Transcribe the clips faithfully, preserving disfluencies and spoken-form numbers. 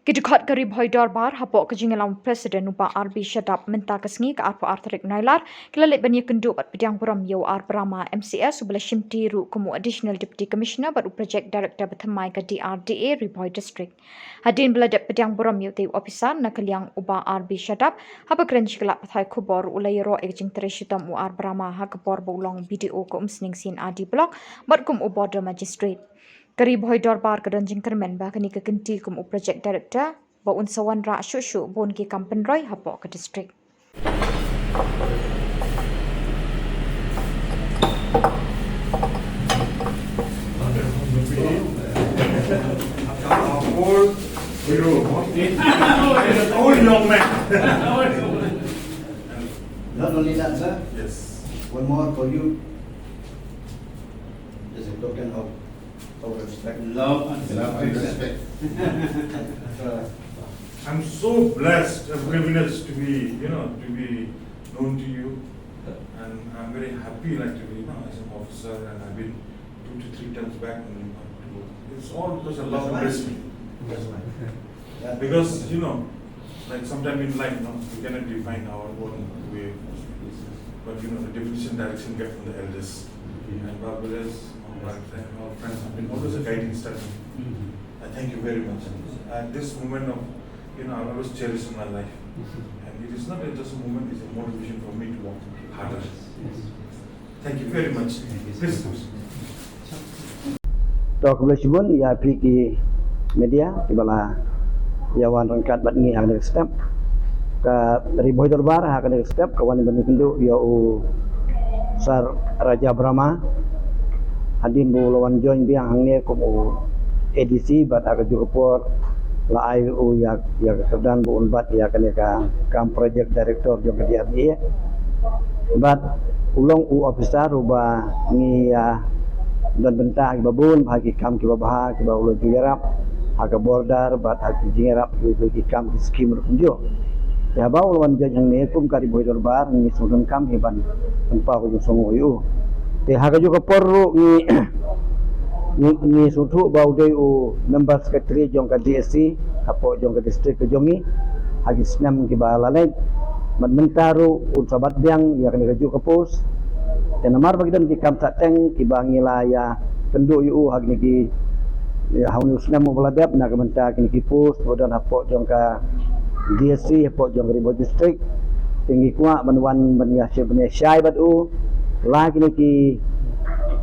Ki dkhot ka Ri Bhoi Dorbar hapoh ka jingïalam President u Bah R B Shadap mynta ka sngi ka arphew ar tarik Nailar ki la leit ban ïakynduh bad pdiang burom ïa u R Brahma M C S uba la shimti ruh kum u Additional Deputy Commissioner bad u Project Director bathymmai ka D R D A Ri Bhoi District. Hadien ba la dep pdiang burom ïa utei u ophisar na ka liang u Bah R B Shadap, haba kren sha ki lad pathai khubor u la ïaroh ïa ka jingtrei shitom u R Brahma ha ka por ba u long B D O ka Umsning C and R D Block bad kum u Border Magistrate. Ka Ri Bhoi Dorbar ka don jingkyrmen ba kane ka kynti kum u Project Director ba un sa wanrah shuh shuh bun ki kam pynroi hapoh ka district. Old hero. Old young man. Not only that, sir. Yes. One more for you. As a token of our respect. Love and Love and respect. Uh, I'm so blessed and privileged to be, you know, to be known to you. And I'm very happy, like, to be, you know, as an officer, and I've been two to three times back only, not two. It's all because of love and blessing. That's fine. Because, you know, like, sometime in life, no, we cannot define our own way. But, you know, the definition direction get from the elders. And Baba's, my friend, our friends have been always a guiding star. I thank you very much. At this moment of, you know, I'll always cherish in my life. And it is not just a moment, it's a motivation for me to work harder. Thank you very much. Please. To khublei shibun ïa phi ki media kiba la ïa wan ryngkat bad ngi ha kane ka step. Ka Ri Bhoi Dorbar ha kane ka step ka wan ban ïakynduh ïa u Sir Raja Brahma. Hadien ba u la wan join biang hangne kum u A D C bad ha kajuh ka por la ai u ïa, ïa ka kyrdan ba un bat ïa kane ka kam project director jong ka D R D A. Bad u long u officer uba ngi ïa don bynta ha kiba bun, ha ki kam kiba bha kiba u la ju ïarap ha ka border bad ha ki jingïarap ki, ki kam ki skim ruh kumjuh. Te haba u la wan join hangne kum ka Ri Bhoi Dorbar ngi sngewdonkam hi ban pynpaw ka jingsngewnguh ïa u. Te ha kajuh ka por ruh ngi ngi, ngi sngewthuh ba u dei u member secretary jong ka D S C hapoh jong ka district ka jong ngi ha ki snem kiba la leit. Bad mynta ruh un sa bat biang ïa kane kajuh ka post. Te namar ba ki don ki kam sahteng kiba ngi la ïakynduh ïa u ha kine ki, ïa, ha une u snem uba la dep na ka bynta kine ki post ba don hapoh jong ka D S C hapoh jong ka Ri Bhoi District. Te ngi kwah ban wan ban ïa shai, ban ïa shai bad u la kine ki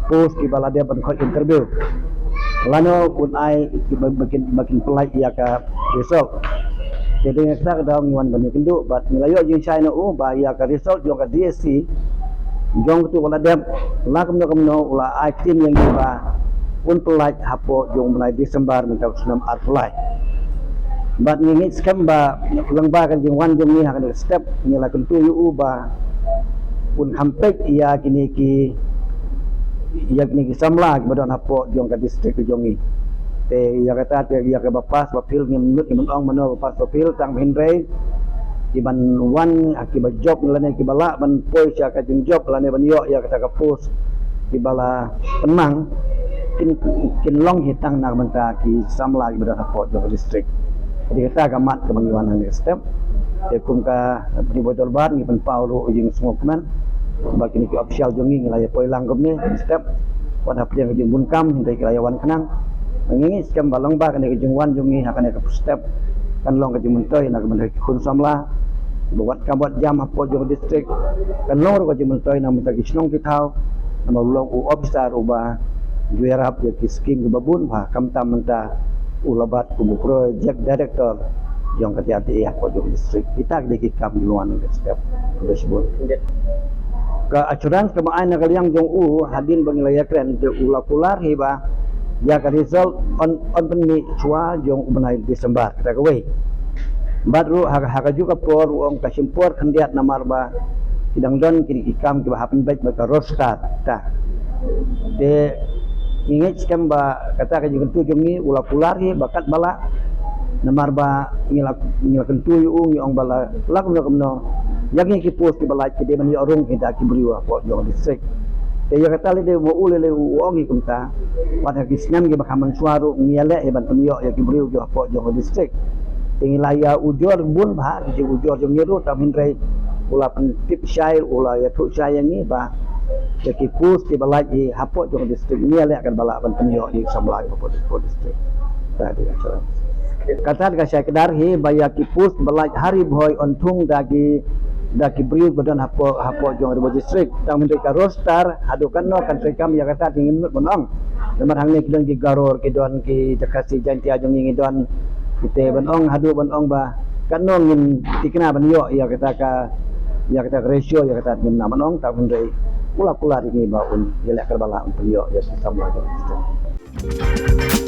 post kiba la dep ban khot interview. Lano un ai kiba, ba kin, ba kin pynlait ïa ka result. Te dei na kata ka daw ngi wan ban ïakynduh bad ngi la ïoh jingshai na u ba ïa ka result jong ka D S C jong katu ba la dep, la kumno kumno u la ai ktien ïa ngi ba un pynlait hapoh jong u bnai December mynta u snem arphew lai. Bad ngi ngeit skhem ba lyngba ka jingwan jong ngi ha kane ka step ngi la kyntu ïa u ba un kham peit ïa kine ki, ïa kine ki samla kiba don hapoh jong ka district ka jong ngi. Te ïa kata te ïa kaba pass ba fail ngim nud ngim ong mano ba pass ba fail, tang ba hynrei kiban wan ha kiba jop lane kiba lah ban poi sha ka jingjop lane ban ïoh ïa kata ka post kiba la pynmang kin, kin long hi tang na ka bynta ki samla kiba don hapoh jong ka district. Te kata ka mat kaba ngi wan hangne ka step. Te kum ka Ri Bhoi Dorbar ngi pynpaw ruh u jingsngewkmen ba kine ki official jong ngi ngi la ïa poi lang kumne step. Wat hapdeng ka jingbun kam hynrei ki la ïa wan khnang. Ngi ngeit skhem ba lyngba kane ka jingwan jong ngi ha kane ka step kan long ka jingmyntoi na ka bynta ki khun samla ba wad kam wad jam hapoh jong ka district. Kan long ruh ka jingmyntoi na ka bynta ki shnong ki thaw namar u long u officer uba ju ïarap ïa ki skim kiba bun bha, khamtam mynta u la bat kum u project director jong ka D R D A hapoh jong ka district. Kita ki dei ki kam kiba wan na ka step. Khublei shibun. Ka assurance kaba ai na ka liang jong u hadien ba ngi la ïakren te u la kular hi ba ïa ka result yn, yn pynmih shuwa jong u bnai December, kata kawei. Bad ruh ha, ha kajuh ka por u ong ka shim por khyndiat namar ba ki dang don kine ki kam kiba hap pynbeit bad ka roster ta. Te ngi ngeit skhem ba kata ka jingkyntu jong ngi u la kular hi ba katba lah. Namar ba ngi la, ngi la kyntu ïa u, ngi ong ba la, la kumno kumno ïa kine ki post kiba lait ki dei ban ïoh rung hi da ki briew hapoh jong ka district. Te ïa kata lei dei ba u lei lei u ong hi kumta. Wat ha ki snem kiba kham mynshuwa ruh ngi ïaleh hi ban pynïoh ïa ki briew jong hapoh jong ka district. Te ngi la ïa ujor bun bha ki jingujor jong ngi ruh, tang hynrei u la pyntip shai, u la ïathuh shai ïa ngi ba ïa ki post kiba lait hi hapoh jong district ngi ïa leh katba lah ban pynïoh ïa ki samla hapoh district. Kata ka shai kdar hi ba ïa ki post ba lait ha Ri Bhoi, Onthung da ki, da ki briew ba don hapoh, hapoh jong Ri Bhoi district. Tang hynrei ka roster haduh katno kan treikam ïa kata te ngim nud ban ong. Namar hangne ki don ki Garo, ki don ki Khasi Jaintia jong ngi, ngi don. Kita ban ong haduh ban ong ba katno ngin thikna ban ïoh ïa kata ka, ïa kata ka ratio, ïa kata ngim nang ban ong, tang hynrei kular kular ïa ngi ba un ïa leh katba lah ban pynïoh ïa ki samla jong ngi.